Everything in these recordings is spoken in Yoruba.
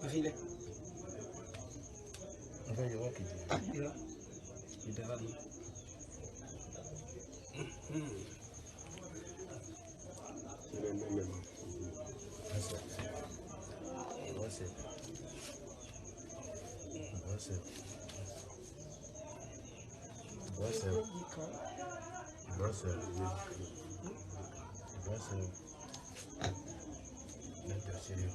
Àfilẹ̀. Mo fẹ́ yọ wọ́ọ̀kì jù. Irọ́. Ìdára mi. Ọ̀sẹ̀. Ọ̀sẹ̀. Ọ̀sẹ̀. Ọ̀sẹ̀. Ọ̀sẹ̀. Ọ̀sẹ̀. Lẹ́jọ́ sí i.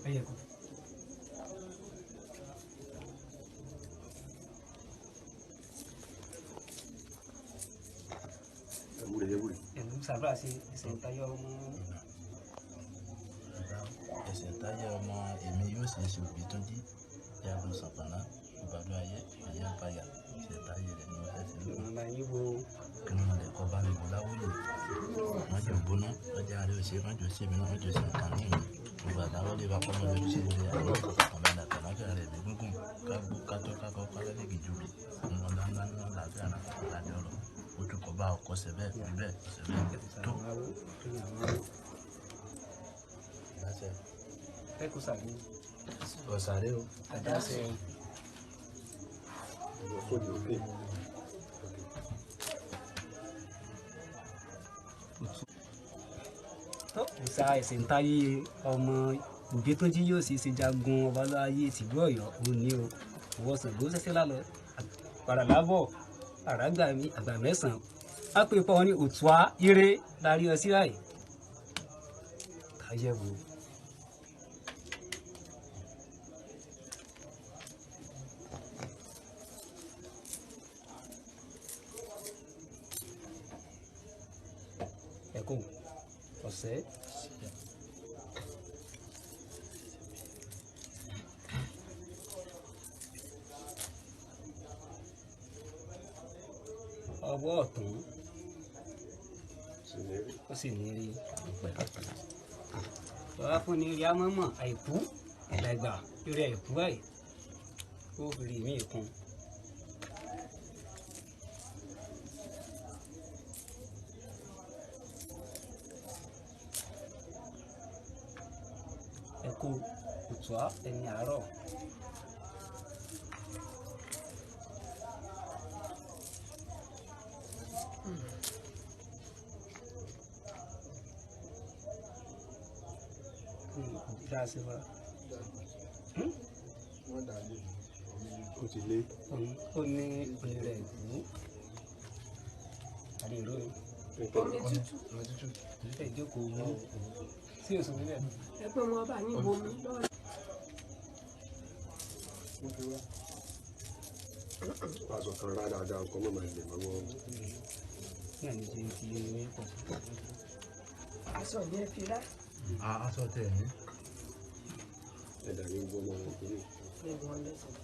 Ẹyẹ kù. Ẹ̀lú sábà sí ẹsẹ̀ ìtayọ̀ ọmọ. Ẹsẹ̀ táyà ọmọ èmi yóò ṣe é ṣe òbí tó jí jagun sọ̀pọ̀nà ìbàdàn ayé ayé àpáyà ẹsẹ̀ táyà rẹ̀ ni wọ́n fẹ́ ṣe lónìí. Màmá yín wo Kí wọ́n lè kọ́ bá mi wò láwùjọ. Wọ́n jọ gbóná, wọ́n jẹ́ àárẹ̀ òṣè, wọ́n jọ ṣe mí náà, wọ́n jọ ṣe nǹkan mí mi. Gbogbo àdáwọ́lé wa kọ́ mọ́ lójú sí ilé àwọn ọ̀kọ̀ọ̀kan àtàláfíà rẹ̀ mí gúngùn kágbó kátó kákọ́ kálẹ́lẹ́gì jùbì. Ńlọ ńlá ńlá làbẹ́ àrà àlàdé ọ̀rọ̀. Ó tún kọ́ bá ọkọ̀ ṣẹ̀ bẹ́ẹ̀ fi bẹ́ẹ̀ ṣẹ̀ bẹ́ẹ̀ tó. àwọn awo kí ni àwọn awo. Láṣẹ. Ẹ kú sàbí. Ọ̀sàré o. Àdáṣe. Tó òòṣà ẹ̀sìn táyé ọmọ Òbítúnjí yóò sì ṣe jagun ọbaláyé tìlú Ọ̀yọ́ òní o. Òwò Ṣàngó ṣẹ̀ṣẹ̀ lálọ́ àràlábọ̀ àràgbà mi àgbà mẹ́sàn-án. Á pè pọ̀ ní òtúá ire lárí ọ sí ráì. Táyẹ̀ wò. Ẹ̀kọ́ ọ̀sẹ̀. Ọwọ́ ọ̀tún ó sì ní rí pẹ̀. Bàbá fún ni rí amọ́mọ́ àìkú ìdàgbà lórí àìkú báyìí ó fi rí mí kún. Ẹ kú òtúá ẹni àárọ̀. Dáa sí wa. Ó ti lé. Ó ní onírẹ̀ ìlú. Àdé ìró ni. Omi tútù. Ẹ jókòó mú. Sí òsùn níbẹ̀. Ẹ pé wọn bá yín bomi lọ́wọ́. Aṣọ kan rá dáadáa nǹkan mọ̀ máa lè mọ́ wọn. Ní àná ti ti ní pọ̀. Aṣọ yẹn fi rá. Aṣọ tẹ̀ ní. Ẹ̀dà ní gbọ́mọ wọn kúrò. Ẹ̀wọ̀n lẹ́sẹ̀.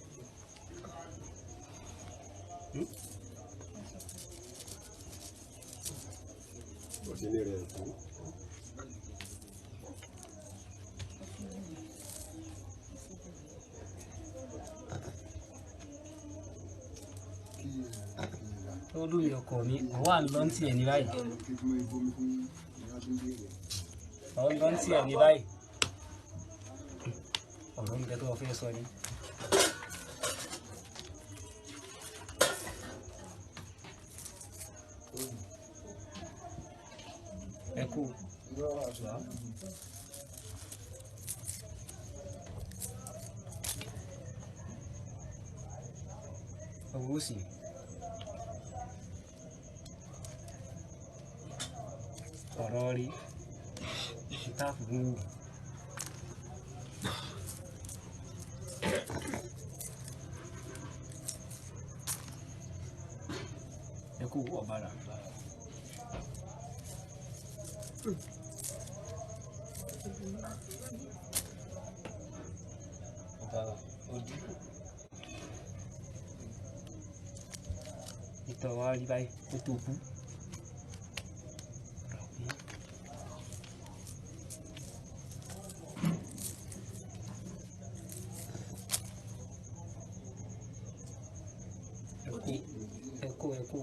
Ó ti ní rẹ̀ kú. Olórí ọkọ mi, òun wà lọ ń tiẹ̀ ní báyìí. Òun lọ ń tiẹ̀ ní báyìí. Ọ̀rọ̀ ń bẹ tó o fẹ́ sọ ni. Ẹ kú. Ọwọ́ òsì. Ọ̀rọ̀ rí. Ìta fún wù. Ẹ kú ọ̀bàrà. Ọ̀bàrà ojú. Ìtọ̀ wa rí báyìí ó tó kú. Ẹ kú ẹ kú ẹ kú.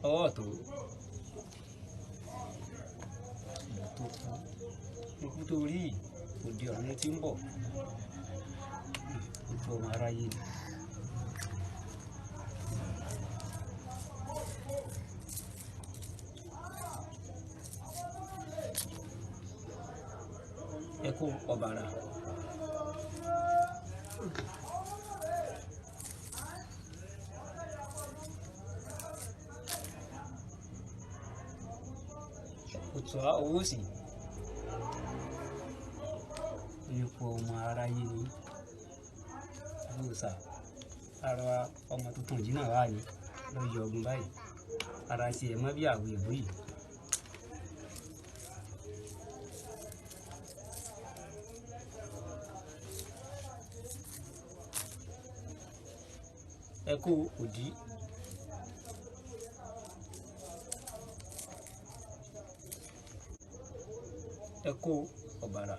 Ọwọ́ ọ̀tún ìlú tó kú ikú tó rí yìí, òde ọ̀run tí ń bọ̀, ikú ọmọ aráyé ni. Ẹ kú ọ̀bàrà. Òtún owó sì ipò ọmọ aráyé ni lóòsà ara ọmọ tuntun yìí náà wà ní lọ́yọ̀ ọgbọ́n báyìí ara ti ẹ̀ mọ́ bí àwọ̀ ìbú yìí. Ẹ kú òdì. Ẹ kú ọ̀bàrà.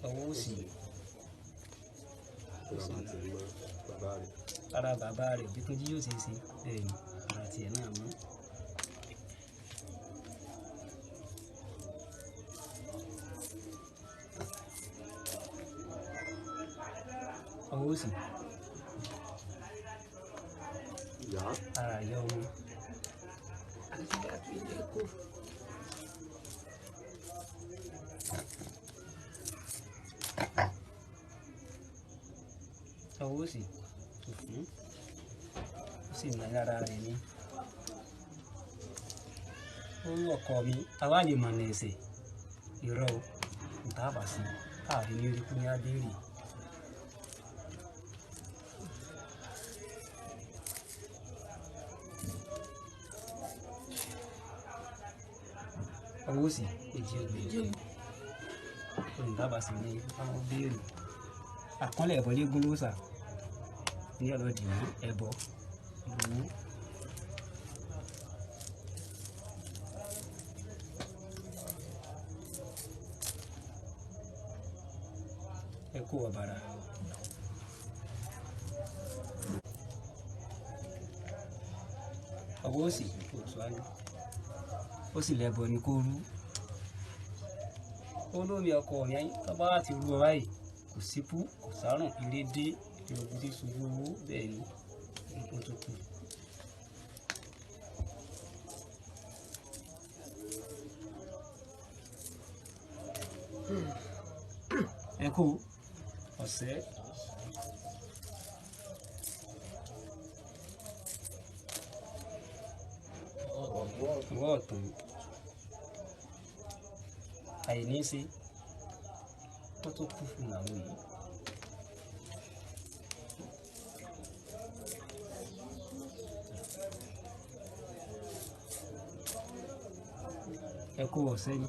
Ọwọ́ òsì. Bàbá ti mọ bàbá rẹ̀. Ara bàbá rẹ̀ bí Túnjí yóò ṣe ṣe bẹ́ẹ̀ ni ara tiẹ̀ náà mọ́. Ọwọ́ òsì. Ìyá. Ara ìyá ọmọ. Àti láti ilé kù. Ọwọ́ òsì òfin ó sì ní lára rẹ̀ ni. Ó ń ọkọ mi àwa lè mọ̀nà ẹ̀sẹ̀ irọ́ o níta bá sí káàrin ní orí kú ní abéèrè. Ọwọ́ òsì èjì ògbè olùdábàá sí ní àwọn béèrè àkọọ́lẹ̀ ẹ̀bọ légún ló sà ní ọlọ́dì ní ẹbọ lówó. Ẹ kú ọ̀bàrà. Ọwọ́ òsì òtún á ní ó sì lẹ́bọ ní kó rú olómi ọkọ mi tó bá ti rú ọ báyìí kò síkú kò sárùn ilé dé ìrògùn tí ṣubú owó bẹ́ẹ̀ ni nǹkan tó kù. Ẹ kú ọ̀sẹ̀. Ọwọ́ ọ̀tún àìní ṣe tó tó kú fún àwọn yìí. Ẹ kú ọ̀sẹ̀ ni.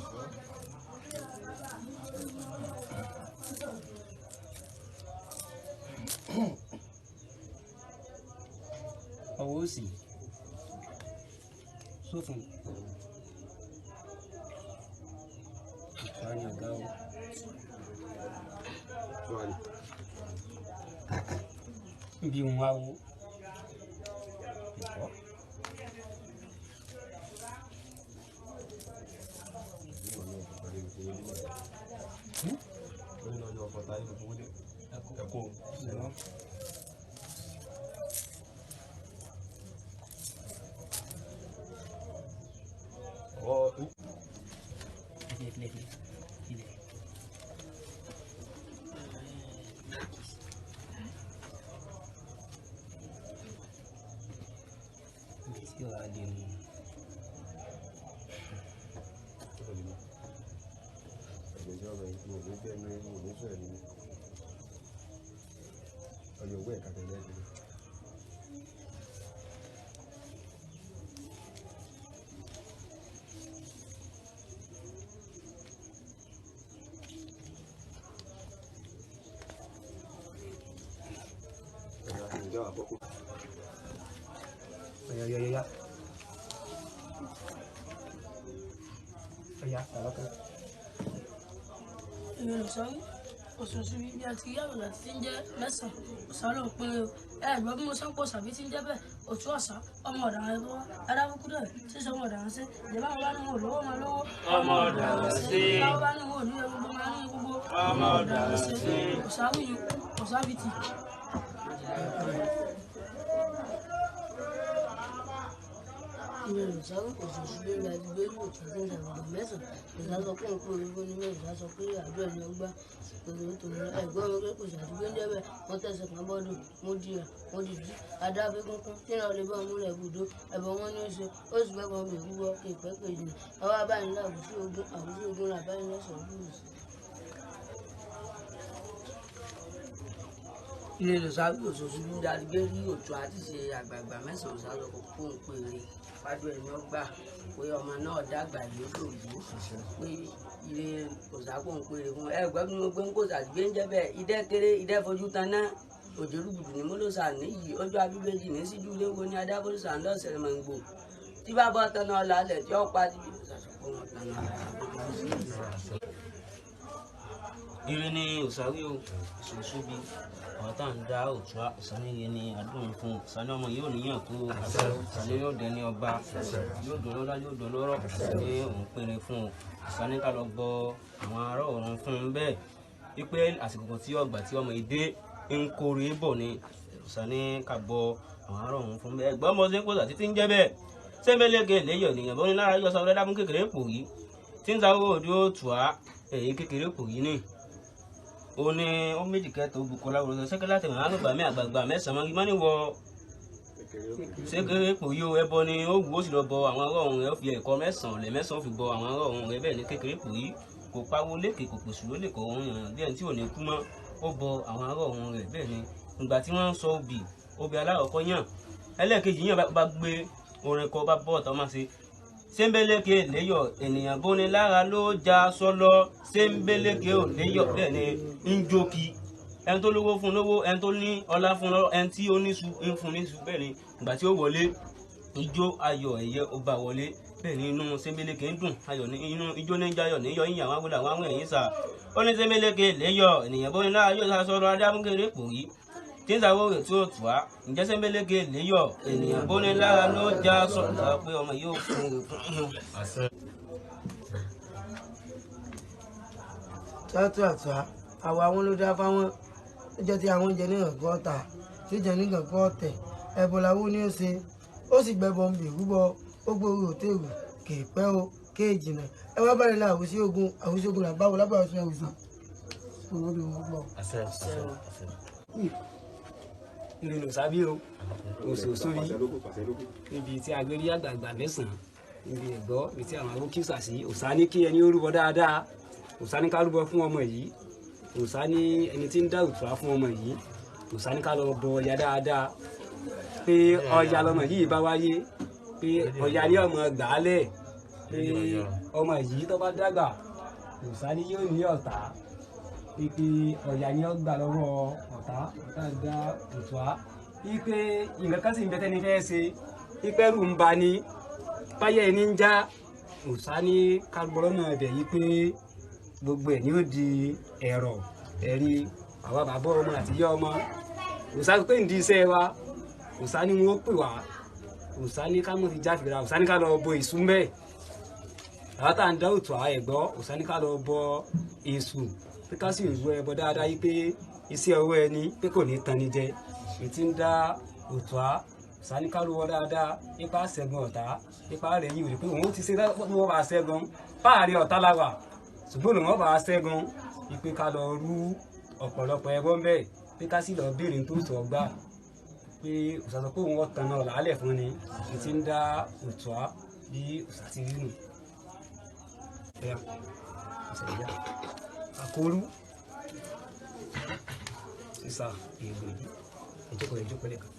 Ọwọ́ òsì sófin ìtura ni ọ̀gá o. Wà ní. Níbi òun awo ẹ̀kọ́. Ẹ kú. Ẹ̀rọ. Ọwọ́. Ilẹ̀ ilẹ̀ ilẹ̀ ilẹ̀. Ibi tí ọ̀rá lè mú. Ọyọ owó ẹ̀ka tẹ̀lé ẹ̀dínwó. Ìjọba àbọ̀kù. Ọ̀yà ọ̀yà ọ̀yà. Ọ̀yà tàlọ́kàn. Èmi ò sọ yín. Òṣooṣù bíi àti yàrá láti ti ń jẹ́ mẹ́sàn-án ọ̀sán ló ń pín o. Ẹ gbọ́ bí mo sọ ń pọ̀ sàbí ti ń jẹ́ bẹ́ẹ̀ òtún ọ̀sán ọmọ ọ̀dàrán ẹ̀bọ́ adágúnkúdọ̀ sísọ ọmọ ọ̀dàrán sí ìjọba àwọn bá ní wọn ò lówó máa lówó ọmọ ọ̀dàrán sí báwo bá ní wọn ò ní gbogbo máa ní gbogbo ọmọ ọ̀dàrán sí. Ọ̀sáwìyí ọ̀sábìtì. Ìyẹn olùsáwí òṣooṣù ló ń darí gbé òtún tó ń ṣàgbàgbà mẹ́sàn-án. Òṣà sọ pé òun kú orígbó ní mẹ́rin. Òṣà sọ pé àdúrà ni ó gbá tòun tòun. Ẹ̀gbọ́n mi pé kò ṣàdúgbò ń jẹ́bẹ̀. Wọ́n tẹ̀sán kan bọ́dún. Mo dìrà, mo dìdí. Adáfẹ́ kúnkún. Tíran olè bá múlẹ̀ ibùdó. Ẹ̀bọ̀ wọn ni ó ṣe. Ó sì bẹ́ẹ̀ bọ́n bèbú wọ́ kí ìpẹ́ pè jìnnà. Àwa báyìí ní àbùsí ogun. Àbùsí ogun là báyìí lọ́sọ̀ọ́ bùrùsì. Ilé lọ́sàbí òṣooṣù bí ń darí gbé rí òtún àti ṣe àgbààgbà mẹ́sàn-án ọ̀sán lọ kó ń pèrè fájú ẹni ọgbà pé ọmọ náà dàgbà yóò dògbò pé ilé òsàkó ń pèrè fún ẹ gbọ́ bí mo gbé ń kó sàgbé ń jẹ́ bẹ́ẹ̀ idẹ́ kéré idẹ́ fojú taná òjòrúgùdù ní mólósà níyì ọjọ́ abíbéjì ní síjú léwo ní adábólósà ńlọ́sẹ̀ mọ̀ngbò tí bá bọ́ taná ọ̀la alẹ̀ tí ó pa tí òsàkó wọn taná ọ̀la. Ire ni òsàwí o, òṣooṣù bí àwọn tá à ń dá òtún òsàníye ni àdúrà fún òsàní ọmọ yóò níyàn kó òsàní yóò dẹni ọba yóò dùn lọ́lá yóò dùn lọ́rọ̀ òsàní òun péré fún òsàní ká lọ bọ àwọn ará ọ̀run fún un bẹ́ẹ̀ wípé àsìkò kan tí ọgbà tí ọmọ ìdé ń kórè bọ̀ ni òsàní ká bọ àwọn ará ọ̀run fún un bẹ́ẹ̀ ẹ̀gbọ́n ọmọ ṣe ń kó títí ń jẹ́ bẹ́ẹ̀ sẹ́mẹ́lẹ́gẹ̀ lẹ́yọ̀ ènìyàn bọ́ ní lára yọ sọ dábùn kékeré pò yìí tí ń sáwó òdi ó tù á èyí kékeré pò yìí ni ó ní ó méjì kẹta ó bukọ láwùrọ sẹkẹ láti ràn án gbà mí àgbààgbà mẹ́sàn-án mọ ní wọ sékéré pò yí o ẹbọ ni ó wù ó sì lọ bọ àwọn ará ọ̀run rẹ̀ ó fi ẹ̀kọ́ mẹ́sàn-án lẹ̀ mẹ́sàn-án fi bọ àwọn ará ọ̀run rẹ̀ bẹ́ẹ̀ ní kékeré pò yí kò pawó lékè kò pèsè lólè kò òun yàn bí ẹni tí ò ní kú mọ́ ó bọ àwọn ará ọ̀run rẹ̀ bẹ́ẹ̀ ni ìgbà tí wọ́n ń sọ obì obì aláwọ̀kọ́ yàn ẹlẹ́ẹ̀kejì yàn bá gbé orin kọ bá bọ́ ọ̀tá máa ṣe sẹ́ńbẹ́lẹ́kẹ̀ léyọ̀ ènìyàn bóni lára ló já sọ́lọ́ sẹ́ńbẹ́lẹ́kẹ̀ ò léyọ̀ bẹ́ẹ̀ ni ń jókì ẹni tó lówó fún lówó ẹni tó ní ọlá fún lọ́rọ̀ ẹni tí ó ní su ń fún ní su bẹ́ẹ̀ ni ìgbà tí ó wọlé ijó ayọ̀ ẹ̀yẹ ó bá wọlé bẹ́ẹ̀ ni inú sẹ́ńbẹ́lẹ́kẹ̀ ń dùn ayọ̀ ní inú ijó ní jayọ̀ ní yọ yíyan àwọn awolẹ̀ àwọn àwọn ẹ̀yìn sà ó ní sẹ́ńbẹ́lẹ́kẹ̀ léyọ̀ ènìyàn bóni lára yóò sá sọ́lọ́ adámúkéré pòrí tí ń sàwọ́ rẹ̀ tí ó tù á ǹjẹ́ sẹ́ńbẹ́lẹ́kẹ̀ léyọ̀ ènìyàn bóni lára ló já sọ̀tà pé ọmọ yóò fún un. Tọ́tù àtúwá àwa àwọn ló dá fáwọn ọjọ́ tí àwọn oúnjẹ ní gàngán ọ̀tà tí jẹ ní gàngán ọ̀tẹ̀ ẹ̀bùn làwọn ní ó ṣe ó sì gbẹbọ ń bì rúbọ ó gbórí òtẹ́rù kè pẹ́ o kéè jìnnà ẹ wá báyìí la àwùsí ogun àwùsí ogun là báwo lábàá ọ̀sùn ẹ̀wùsàn òun ló ń bọ̀. Ire lò sábí o, òṣooṣù bí níbi tí agbérí àgbààgbà mẹ́sàn-án níbi ẹ̀gbọ́ ibi tí àwọn awókísà sí òsá ní kí ẹni ó rúbọ dáadáa òsá ní ká rúbọ fún ọmọ yìí òsá ní ẹni tí ń dá òtúrá fún ọmọ yìí òsá ní ká lọ bọ ọya dáadáa pé ọya lọmọ yìí bá wáyé pé ọya ní ọmọ gbàálẹ̀ pé ọmọ yìí tó bá dàgbà òsá ní yóò ní ọ̀tá pípé ọ̀yà ni ó gbà lọ́wọ́ ọ̀tá ọ̀tá dá òtúá wípé nǹkan kan sì ń bẹ tẹ́ni fẹ́ ṣe wípé ẹrù ń ba ni páyà ẹni ń já òsá ní kárúbọ́lọ́nà ẹ̀bẹ̀ yìí pé gbogbo ẹ̀ ni ó di ẹ̀rọ ẹ̀rí àwa bàbá ọmọ àti ìyá ọmọ òsá pé ń di iṣẹ́ wa òsá ní wọn ó pè wá òsá ní ká mọ̀ ti jáfìrà òsá ní ká lọ bo ìsú mbẹ́ àwa tá à ń dá òtúá ẹ̀gbọ́ òsá ní ká lọ bọ èṣù pé ká sì rú ẹbọ dáadáa yìí pé iṣẹ́ ọwọ́ ẹni pé kò ní tan ni jẹ ètí ń dá òtúá saníkálùwọ dáadáa ipa ṣẹ́gun ọ̀tá ipa rẹ̀ yìí rè pé òun ti ṣe wọ́n bá ṣẹ́gun páàrí ọ̀tá la wà ṣùgbọ́n òun bá ṣẹ́gun ìpè ká lọ rú ọ̀pọ̀lọpọ̀ ẹbọ ń bẹ̀ pé ká sì lọ béèrè tó tọ̀ gbà pé òṣàṣọ pé òun ọ̀tàn náà làálẹ̀ fún ni ètí ń dá òtúá bí òṣà ti rí nù. Àkórú sísá ìgbòho ìjókòó ìjókòó lẹ́kan.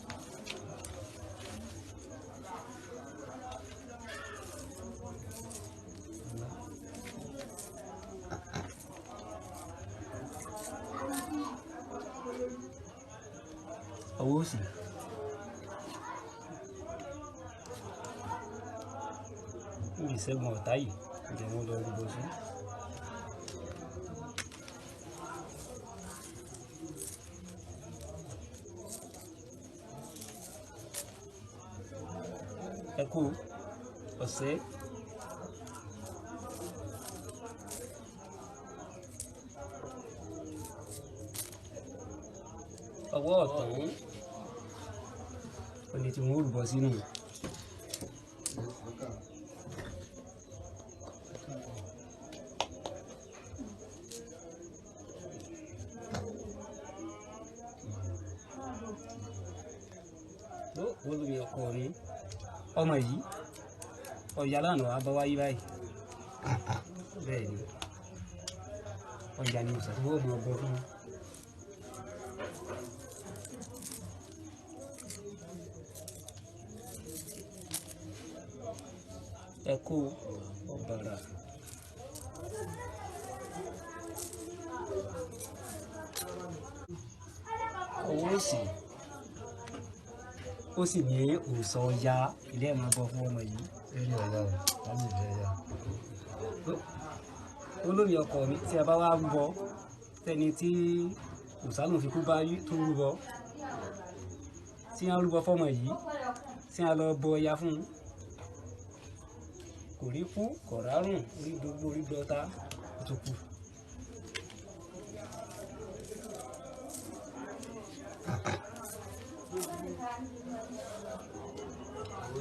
Ọwọ́ òsì. Níbi ìṣẹ́gun ọ̀tá yìí, ìjẹun lọ rúbọ sí. Ẹ kú ọ̀sẹ̀. Ọwọ́ ọ̀tún ó ní tí wọ́n rúbọ sínú. Tó olómi ọkọ mi ọmọ yìí ọ̀yà lánàá wàá bá wáyé báyìí. Bẹ́ẹ̀ ni ọ̀yà ni òòṣà tí wọ́n mọ̀ ọgbọ́n fún. Ẹ kú ọ̀bàrà. Owó òsì ó sì ní òòṣà Ọya ilé ẹ̀ máa bọ̀ fún ọmọ yìí. Eré ọ̀yà o, láti ìfẹ́ ọ̀yà. Olórí ọkọ mi tí a bá wá rúbọ tẹni tí òòṣà lòun fi kú bá tó rúbọ tí a rúbọ fọmọ yìí tí a lọ bọ Ọya fún un kò rí kú kò rárùn orí gbogbo orí gbọta ó tó kú.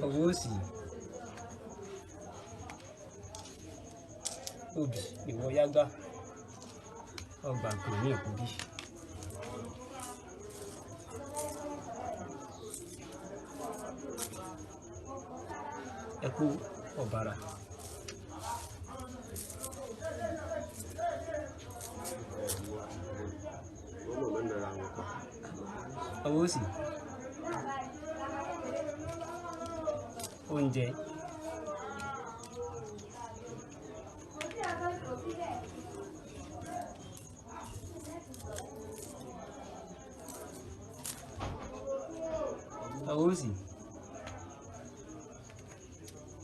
Ọwọ́ òsì obì ìwọ yágbá ọgbà kò ní ìkúbí. Ẹ kú ọ̀bàrà. Wọ́n mọ̀ mọ́ nara wọn pa. Ọwọ́ òsì oúnjẹ ọwọ́ òsì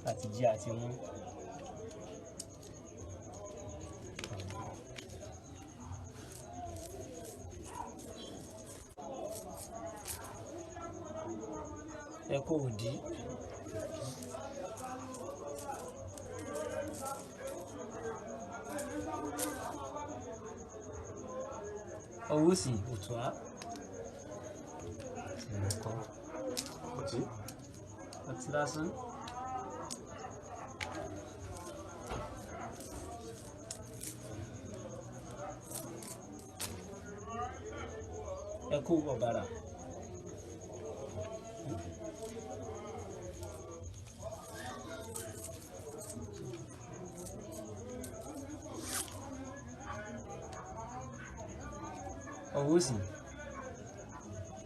àti jẹ àti mú. Ẹ kú òdì. Ọwọ́ òsì òtúá. Ọtí. Ọtí lásán. Ẹ kú ọ̀bàrà. Ọwọ́ òsì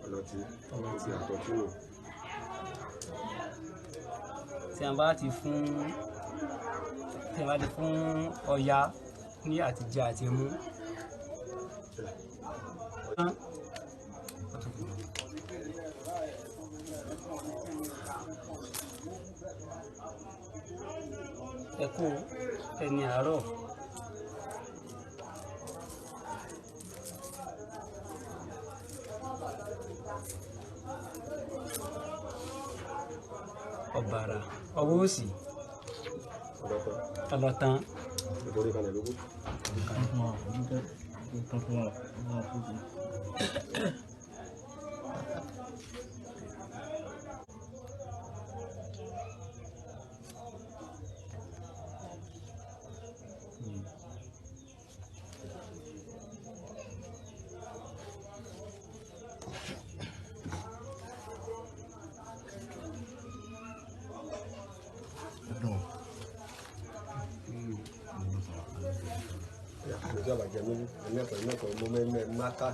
Ọlọ́tí. Ọlọ́tí. Ọtí àtọ̀tí nù. Tí a bá ti fún tí a bá ti fún Ọya ní àtijẹ àti mú. Ẹ kú ẹni àárọ̀. Ọ̀bàrà ọwọ́ òsì Ọlọ́tàn. ọlọ́tàn. Ìforí kalẹ̀ lógún. Dùn. Ìjọba jẹ mí ẹ̀mẹ́kọ̀ọ́ ẹ̀mẹ́kọ̀ọ́ mo mẹ́mẹ́ máta.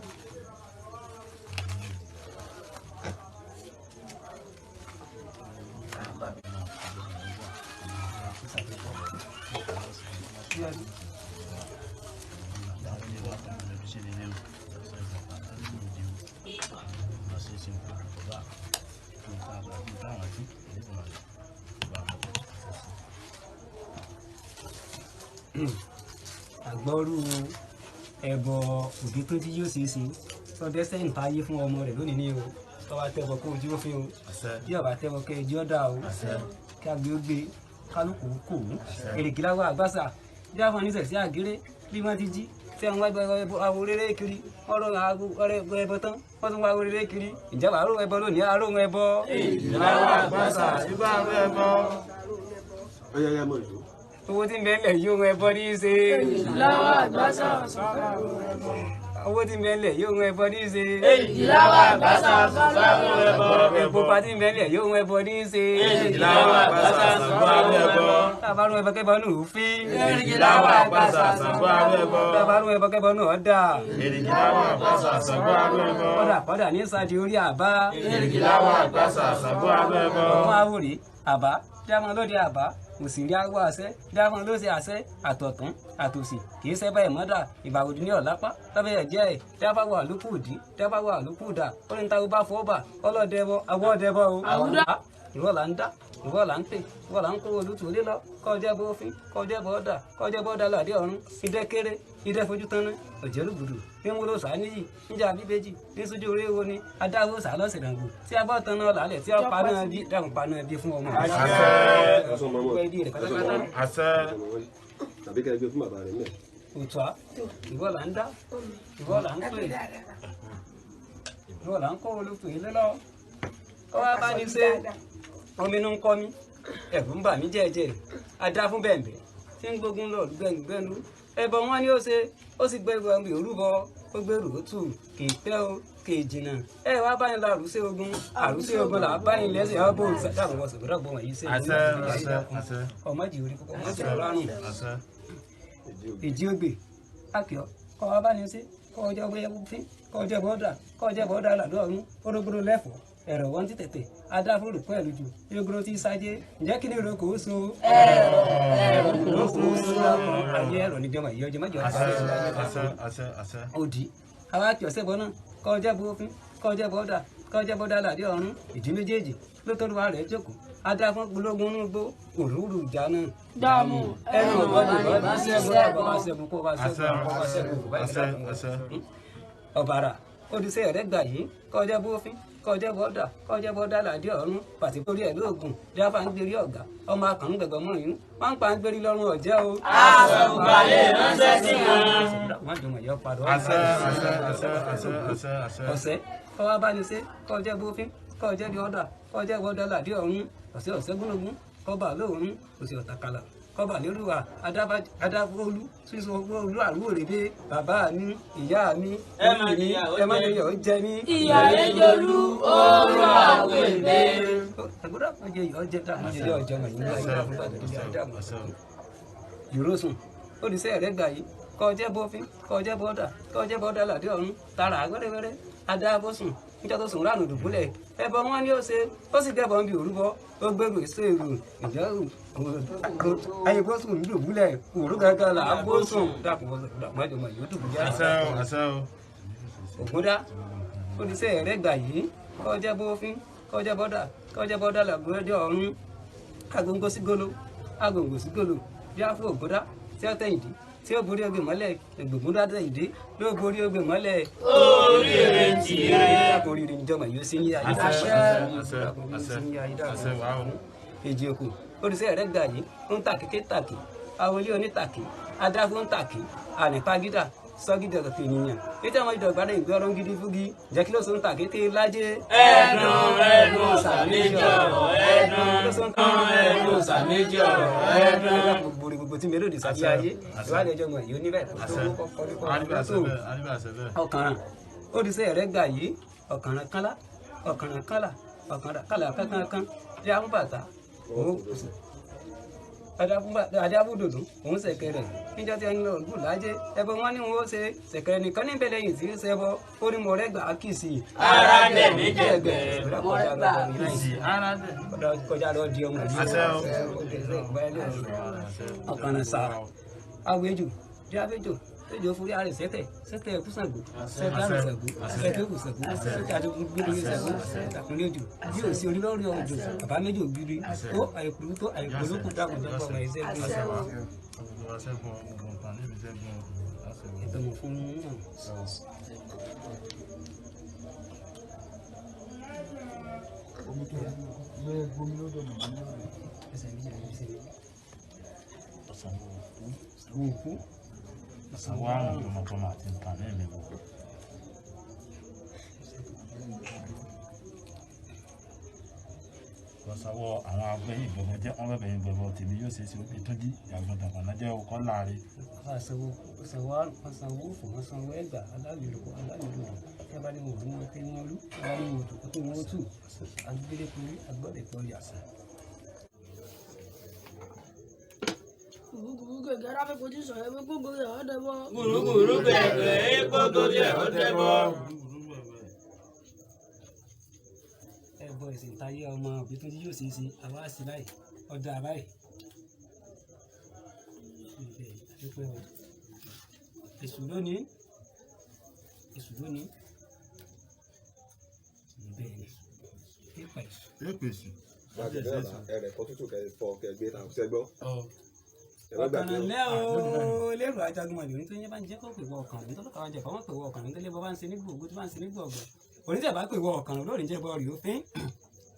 Àgbọ́rú ẹbọ òbí tó tí yóò ṣeé ṣe sọdẹ́sẹ̀ ń táyé fún ọmọ rẹ̀ lónìí ní o. Tọ́ba tẹ́bọ kó ojú ó fi o, bí ọba tẹ́bọ kẹ́ ẹjọ́ dà o. Kí agbe ó gbé kálukú kò ó èrèkì láwọ àgbàsà bí àwọn oníṣẹ̀ sí àgéré bí wọ́n ti jí tí wọ́n wá awo rere kiri wọ́n rọ ẹbọ tán wọ́n tún wá awo rere kiri ìjọba àrò ẹbọ lónìí àrò ẹbọ. Ìlàwọ̀ àgbàsà ibà àrò ẹbọ. Ọyá yá mọ̀ ìlú. Owó tí ń bẹ ńlẹ̀ yóò ẹbọ ní í ṣe. Ìlàwọ̀ àgbàsà sọ̀rọ̀ ẹbọ. Owó tí ń bẹ ńlẹ̀ yóò ẹbọ ní í ṣe. Ìlàwọ̀ àgbàsà sọ̀rọ̀ ẹbọ. Epo pa tí ń bẹ ńlẹ̀ yóò ẹbọ ní í ṣe. Ìlàwọ̀ àgbàsà sọ̀rọ̀ ẹbọ. Tàbárò ẹbọ kẹbọ nù fín. Ìlàwọ̀ àgbàsà sọ̀rọ̀ ẹbọ. Tàbárò ẹbọ kẹbọ nù ọ̀dà. Ìlàwọ̀ àgbàsà sọ̀rọ̀ ẹbọ. Kọ́dà kọ́dà ní sáàdì orí àbá. Ìlàwọ̀ àgbàsà sọ̀rọ̀ ẹbọ. Ọmọ àwòrán àbá dáwọn lóde àbá òsì rí awọ àṣẹ dáwọn ló ṣe àṣẹ àtọ̀tún àtòsì kì í ṣe báyìí mọ́dà ìbàwòdì ní ọ̀lápá lábẹ́ ẹ̀jẹ̀ ẹ̀ dábàwọ̀ àlùkù òdì dábàwọ̀ àlùkù dà ó ní ta bá fọ́ bà ọlọ́dẹ̀bọ awọ́dẹ̀bọ o. Ìwọ là ń dá ìwọ là ń pè ìwọ là ń kó olùtò lé lọ kọjá bó fín kọjá bó dà kọjá bó dà ládé ọ̀run idẹ kéré idẹ fojú tán ná òjòlùgbùdù ní wọn ló sà níyì níjà bíbéjì ní sójú orí wo ni adáwó sà lọ́sẹ̀ dàgbò tí a bá tán náà lálẹ́ tí a pa náà bí dáhùn pa náà bí fún ọmọ rẹ. Àṣẹ. Tàbí kẹ́ ẹ gbé fún bàbá rẹ̀ mẹ́. Òtún á ìwọ là ń dá ìwọ là ń pè ìwọ là ń kó olùtò ilé lọ kọ́ wá bá ní ṣe omi ló ń kọ́ mi ẹ̀rù ń bà mí jẹ́ẹ̀jẹ́ adá fún bẹ̀m̀bẹ̀ tí ń gbógun lọ gbẹnugbẹnu ẹbọ wọn ni ó ṣe ó sì gbẹrù ọmọ òrúbọ ó gbẹrù ó tù kì í pẹ́ o kì í jìnnà ẹ wá báyìí la àrùsí ogun àrùsí ogun là báyìí lẹ́sẹ̀ ọ bó dáàbò wọ sọ̀rọ̀ bọ̀ wọ̀nyí ṣe ọmọ jì orí kókó ọmọ jì ọlọ́run ìjì ògbè akíọ kọ́ wa bá ní ṣe kọ́ ọjọ́ bóyá fín kọ́ ọjọ́ bọ́dà kọ́ ọjọ́ bọ́dà làdó ọ̀run orógbóró lẹ́fọ̀ọ́ ẹ̀rọ wọn ti tètè adáfóró pẹ̀lú jù yogoro ti sájé ǹjẹ́ kí ni ro kò so. Ẹ̀rọ ẹ̀rọ ló kò so ayé ẹ̀rọ níjọba ìyá ọjọ́ mẹ́jọ Àṣẹ. Òdì àwa kì ọ̀sẹ̀ bọ́ náà kọ́ ọjọ́ bó fín kọ́ ọjọ́ bọ́dà kọ́ ọjọ́ bọ́dà làdé ọ̀run ìdí méjèèjì ló tó wà rẹ̀ jókòó adáfún gbólógún ní gbó òrùrù ìjà náà. Dààmú ẹnu ọ̀gbọ́dọ̀ bá ṣẹ́gun bá ṣẹ́gun kó bá ṣẹ́gun kó bá ṣẹ́gun kó bá ṣẹ́gun. Ọ̀bàrà olùsẹ̀ rẹ̀ gbà yìí kọjá bófin kọjá bọ́dà kọjá bọ́dà làdí ọ̀run pàtìkórí ẹ̀ lóògùn dáfà ń gbérí ọ̀gá ọmọ akàn ń gbẹ̀gbọ́n mọ́ yín wọ́n ń pa ń gbérí lọ́rùn ọ̀jẹ́ o. Àsọ̀gbàlẹ̀ ránṣẹ́ sí wọn. Wọ́n dùn mọ̀ yọ padà. Àṣẹ àṣẹ àṣẹ àṣẹ àṣẹ àṣẹ. Ọ̀sẹ̀ kọ́wá bá ní ṣe kọjá bófin kọjá bọ́dà kọjá bọ́dà làdí ọ̀run ọ̀sẹ̀ ọ̀sẹ̀ gúnlógún kọba lóòrùn òsì ọ̀tàkàlà kọba lérúwà adáfólú sísọ olú àrúwò rèébé bàbá mi ìyá mi Ẹ má orí mi níyàwó ẹ má jẹ. níyàwó jẹ mí. Ìyá rẹ̀ jolú oorun àwẹ̀bẹ̀. Àgbọ̀dọ̀ kan jẹ ìyọ̀ jẹ dáhùn jẹ ọjọ́ mọ̀ yìí ní ayé fún bàtà ìdílé àdàmọ̀. Ìrósùn olùsẹ́ rẹ̀ gbà yìí kọjẹ́ bófin kọjẹ́ bọ́dà kọjẹ́ bọ́dà làdé ọ̀run tara wẹ́rẹ́wẹ́rẹ́ adábọ́sùn níjọ́ tó sùn ránù dùbúlẹ̀ ẹbọ wọn ni ó ṣe ó sì gẹ̀bọ̀ ń bi òrúbọ ó gbèrú èso èrò ìjọ ayé bọ́sùn ń dùbúlẹ̀ òrú gángan là á bọ́sùn dàpọ̀ dàpọ̀ yóò dùbúlẹ̀ Àṣẹ o àṣẹ o. Ògúndá olùsẹ́ rẹ̀ gbà yìí kọjá bófin kọjá bọ́dà kọjá bọ́dà làgbọ́dọ̀ ọ̀run agogo sí golo agogo sí golo bí a fún Ògúndá tí ó tẹ̀yìndí tí ó borí ogun mọ́lẹ̀ ògúndá tẹ̀yìndí ló borí ogun mọ́lẹ̀. Oríire tìire. Oríire níjọba yóò sí ní ayé Àṣẹ àṣẹ àṣẹ àṣẹ wà o. Èjì òkú olùsẹ́ rẹ̀ gbà yìí ń tàkì tàkì awolé onítàkì adágún tàkì ànípagídà sọgídà tó ènìyàn ètò àwọn ìdọ̀gba rẹ̀ ìgbé ọ̀rọ̀ gidi fúgi jẹ́ kí ló sọ ń tàkì tẹ́ lájẹ́. Ẹ̀dùn ẹ̀dùn sàméjì ọ̀rọ̀ ẹ̀dùn ló sọ ń tàkì ẹ̀dùn sàméjì ọ̀rọ̀ ẹ̀dùn. Gbogbo gbogbo tí mélòdì sábẹ́ ayé ìwádìí ọjọ́ mọ̀ yìí oníbẹ̀ tó kọ́kọ́ ní Àríbà kọ́ àṣẹ bẹ́ẹ̀ àríbà àṣẹ bẹ́ẹ̀. Ọ̀kànràn olùsẹ́ rẹ̀ gbà yìí ọ̀kànràn kánlá ọ̀kànràn kánlá ọ̀kànràn kánlá kankan bí amúbàtà òun adábùdòdò òun ṣẹ̀kẹ̀rẹ̀ níjọ́ tí ẹni lọ gùn lájẹ ẹbọ wọn ni wọn ó ṣe ṣẹ̀kẹ̀rẹ̀ nìkan níbẹ̀ lẹ́yìn tí ń ṣẹbọ ó ní mo rẹgbà á kì í sí i. Ara dẹ̀ mí jẹ̀gbẹ́. Mo rẹ́gbà. Ìsì ara dẹ̀. Kọjá lọ di ọmọ yìí. Àṣẹ o. Ọ̀kànràn sá awéjò bí awéjò tẹjọ forí àrẹ sẹtẹ sẹtẹ ẹkú Ṣàngó sẹtẹ àrẹ Ṣàngó sẹtẹ ẹkú Ṣàngó sẹtẹ àdókògbélé Ṣàngó àkùnrin òjò bí òsì onílọ́rí òjò bàbá méjì ògiri tó àìkúrú tó àìkúrú kù dákun jẹ́ kọ́ ọmọ ẹ̀ṣẹ́ bí Àṣẹ wa. Gbogbo aṣẹ́gun gbogbo nǹkan níbi ṣẹ́gun àṣẹ wa. Ìtọ́mọ̀ fún un náà. Omi tó gbé gbomi lọ́dọ̀ màmá náà rẹ̀. Ẹsẹ̀ méjì lè fi ṣe. Ọ̀sánwó òkú. Sanwó òkú. Ọ̀sánwó àrùn tọmọtọmọ àti nǹkan mẹ́rin wò. Lọ́sọ̀wọ́ àwọn agbẹ́yìn gbẹ̀gbẹ̀ jẹ́ wọ́n bẹ̀bẹ̀ yín gbẹ̀gbẹ̀ tèmi yóò ṣe é ṣe òbí tó jí ìyàgbọ́n tàpọ̀nà jẹ́ ọkọ́ láàrin. Sanwó sanwó àrùn, sanwó òfò, sanwó ẹgbà, aláwìlòkọ, aláwìlòdò. Tí a bá ní wọn ò ní wọn kí wọn rú, tí a bá ní wọn ò tò kó tó wọn ó tù. Agbélékuri, agbọ́dẹ̀kọ yà. Gùrùgùrù gẹ̀gẹ́ ráfẹ́ kojú sọ̀rọ̀ ẹgbẹ́ gbogbo rẹ̀ ọ́ dẹ́bọ́. Gùrùgùrù gẹ̀gẹ́ gbogbo rẹ̀ ọ́ dẹ́bọ́. Ẹbọ ìsìntáyé ọmọ òbí tó jí yóò ṣe é ṣe, àwa sì báyìí, ọ̀dà báyìí. Ibẹ̀ àdúpẹ́ o. Èṣù lónìí, èṣù lónìí. Bẹ́ẹ̀ ni, pípa èṣù. Èpèsè. Bàjẹ́ bẹ́ẹ̀ bá ẹrẹ̀ kọ́ tútù kẹ́ fọ kẹ́ gbé ta ṣẹ́ gbọ́. Ẹ má Ọ̀kànràn gbàgbé o. lẹ́ o lérò ajagun àlè onítọ́ yẹn bá ń jẹ́ kó pè wọ ọ̀kànràn nítorí káwọn jẹ kọ́mọ́ pè wọ ọ̀kànràn nítorí bọ́ bá ń ṣe ní gbogbo tó bá ń ṣe ní gbọ̀gbọ̀ onítẹ̀ bá pè wọ ọ̀kànràn olóòrìn jẹ́ bọ́ rí òfin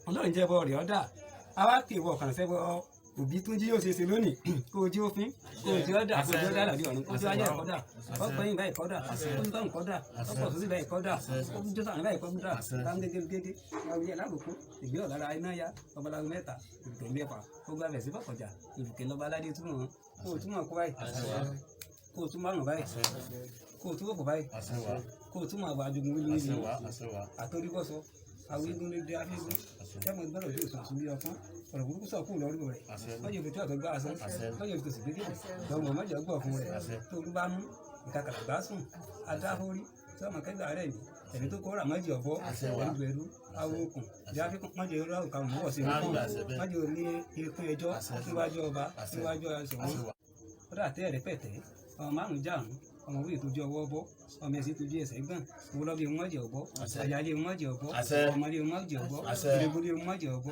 olóòrìn jẹ́ bọ́ rí ọ̀dà àwa pè wọ ọ̀kànràn sẹ́ bọ́ òbí tún jí yóò ṣe ṣe lónìí kó o jí òfin kó o jí ọ̀dà kó o jí ọ̀dà làbí ọ̀run kó o jí ayé ẹ̀kọ́dà ọ̀pọ̀ yìí báyìí kọ́dà ó ń tọ́hún kọ́dà ọ̀pọ̀ tó sì báyìí kọ́dà ó ń jọ́sàn báyìí kọ́dà bá ń gégé gégé wọ́n wí alákòókò ìgbé ọ̀lára iná ya babaláwo mẹ́ta ìrùkẹ̀ mẹ́fà ó gba abẹ̀ sí bọ̀kọ̀jà ìrùkẹ̀ lọ́ba aládé túmọ̀ wọn kó o túmọ̀ kó báyìí kó o tún márùn báyìí kó o tún wòkó báyìí kó o tún mọ̀ àwọn ajogun wílú wílú àtòríbọ̀sọ àwọn eégún ló dé afẹ́gún kẹ́mọ̀ gbọ́dọ̀ yóò sùn àsùnbí ọkàn ọ̀rọ̀ burúkú sọ̀ kú lọ́rùn rẹ̀ lọ́jọ́ ìfètò àtọ́gbà asán lọ́jọ́ ìfètò sì gbégé lọ́mọ mọ́jọ́ gbọ́ fún rẹ̀ tó olú bá mú ìkàkàlà gbá sùn adáhórí tí ọmọ kẹgbà rẹ̀ ní ẹ̀mí tó kó rà mọ́jì ọ̀bọ ẹ̀rú awo okùn ìyá fíkún mọ́jì irú àwòkà mọ́wọ́ sí ikún mọ́jì orí ikún ẹjọ́ síwájú ọba síwájú aṣọ̀wọ́n ó dà tẹ́ ẹ̀rẹ́ pẹ̀tẹ́ ọmọ márùn jàrún ọmọ wíì tójú ọwọ́ bọ́ ọmọ ẹ̀sìn tójú ẹsẹ̀ gbọ̀n owó lọ́bí wọn jẹ ọ̀bọ àyálé wọn jẹ ọ̀bọ ọmọlé wọn jẹ ọ̀bọ ìrẹ́bólé wọn jẹ ọ̀bọ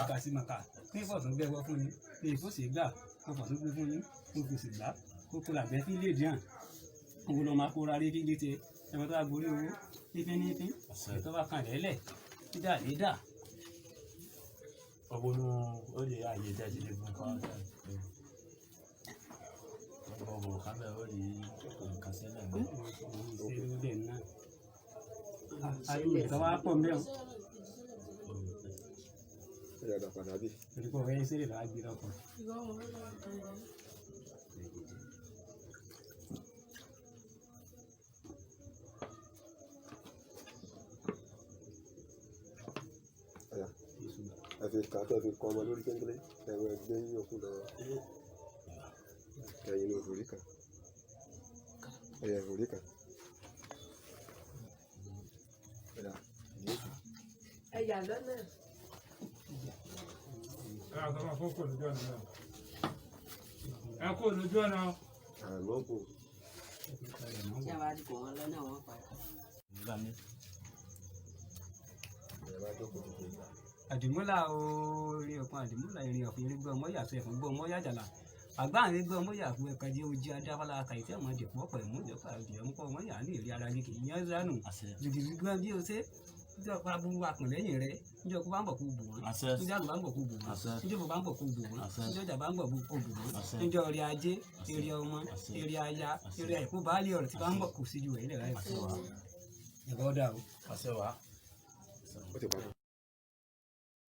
kàṣímàkà ní ìfọ̀tún gbẹ́wọ́ fún yín ní ìfọ̀sí gbà kó fọ̀tún gbé fún yín kó fòsì gbà kó kó làgbẹ́ fi lè díàn owó lọ́ máa kóra rí fi lè tẹ ẹ̀fọ́ tó bá gorí owó fífín ní fín ètò bá kàn lẹ́lẹ̀ dídà dídà. Ọwọ́ inú ó lè ààyè tí a ti lè fún kan. Ọwọ́ kámẹ́ ó rí nǹkan sílẹ̀ mọ́. Ṣé náà ayé ìtàn wa pọ̀ mẹ́wọ̀n. Ẹ yàgbà padà bí. Torí pé ọ̀rẹ́ sílẹ̀ lọ́wọ́ gbé lọ́kọ̀. Ọ̀yà ẹ fi kà kẹ́ fi kọ́ ọmọ lórí kékeré ẹ̀rọ ẹgbẹ́ yín òkú lọ. Ẹ̀yin ní òfòrí kan. Ẹ̀yẹ òfòrí kan. Ọ̀yà Jésù. Ẹ̀yà lọ́nà. Ẹ kó lójú ọ̀nà. Àmọ́ kò. Tí a bá ti kò wọ́n lọ́nà wọn padà. Ẹ bá jókòó dìde. Àdìmúlà orí ọ̀pọ̀ àdìmúlà ìrìn ọ̀fìn eré gbọ́ ọmọ yàtọ̀ ẹ̀fọn gbọ́ ọmọ yàjàlá àgbáàrin gbọ́ ọmọ yàgò ẹ̀ka jẹ́ ojú adáfálà kàìtẹ́ ọmọ dẹ̀pọ̀ pẹ̀lú ìjọba ìjọba ọmọ yà ní èrè ara ní kì í yán sánù jìgìjì gbọ́n bí o ṣe níjọ́ pa bú akùn lẹ́yìn rẹ níjọ́ kó bá ń bọ̀ kó bù wọ́n níjọ́ àlù bá ń bọ̀ kó bù wọ́n níjọ́ bó bá ń bọ̀ kó bù wọ́n níjọ́ ọjà bá ń bọ̀ kó bù wọ́n níjọ́ eré ajé eré ọmọ eré aya eré àìkú baálé ọ̀rọ̀ tí bá ń bọ̀ kó síjú rẹ̀ ilẹ̀ rẹ̀ ẹ̀kọ́ dà o. Ó ti parí.